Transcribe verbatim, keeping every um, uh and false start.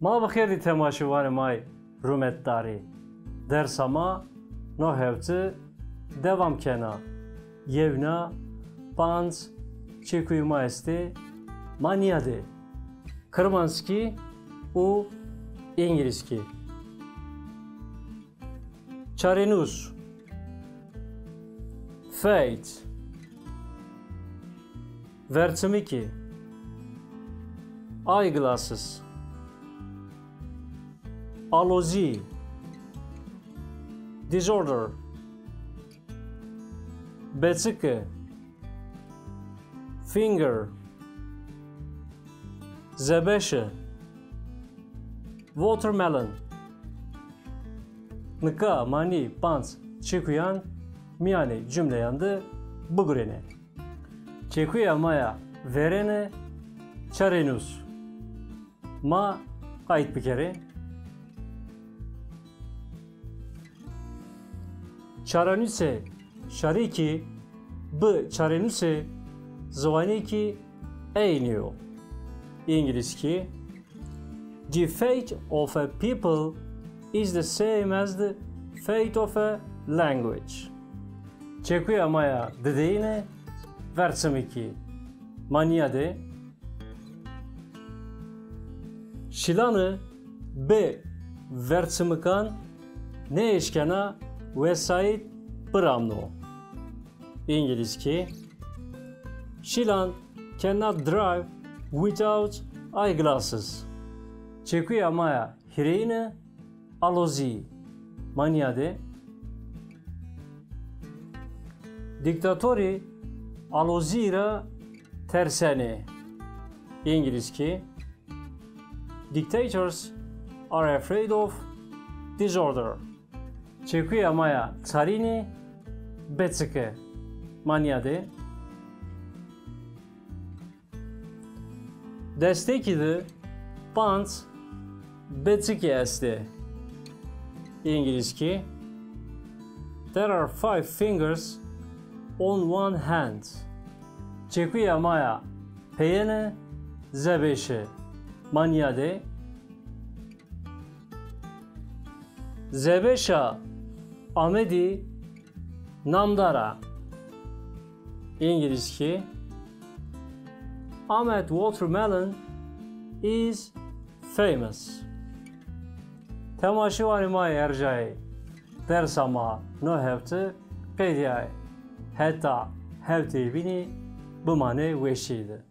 Ma bi xêr dî temaşevanê ma yê rûmetdarî. Dersa ma no hewti dewam kena. Yewna panc çekuyê ma estê, ma nîyadê. Kirmanckî û îngilîzkî. Çarênûs. Fate. Verçimikî. Eyeglasses. Alozî. Disorder. Beçike. Finger. Zebeşe. Watermelon. Nika ma nî panc çekuyan mîyanê cumleyan de bigurêne. Çekuya ma ya verêne çarênûs. Ma qayt bikerê. Çarênusê şarî kî bi çarênusê ziwanî kî eynî yo. Îngilîzkî. The fate of a people is the same as the fate of a language. Çekuya ma ya dideyine verçimikî. Ma nîyadê. Şîlane bê verçimikan nêeşkena wesayît biramno. Îngilîzkî. Şîlan cannot drive without eyeglasses. Çekuya ma ya hîrêyine alozî. Ma nîyadê. Dîktatorî alozî ra tersenê. Îngilîzkî. Dictators are afraid of disorder. Çekuya ma ya çarînî beçike. Ma nîyadê. Destekî de panc beçikî estê. Îngilîzkî. There are five fingers on one hand. Çekuya ma ya peyêne zebeşe. Ma nîyadê. Zebeşa Amedî namdar a. Îngilîzkî. Ahmed watermelon is famous. Temaşevanê ma yê erjayê, dersa ma no hewte qedîyayê. Heta hewteyê bînî bimanê weşî de.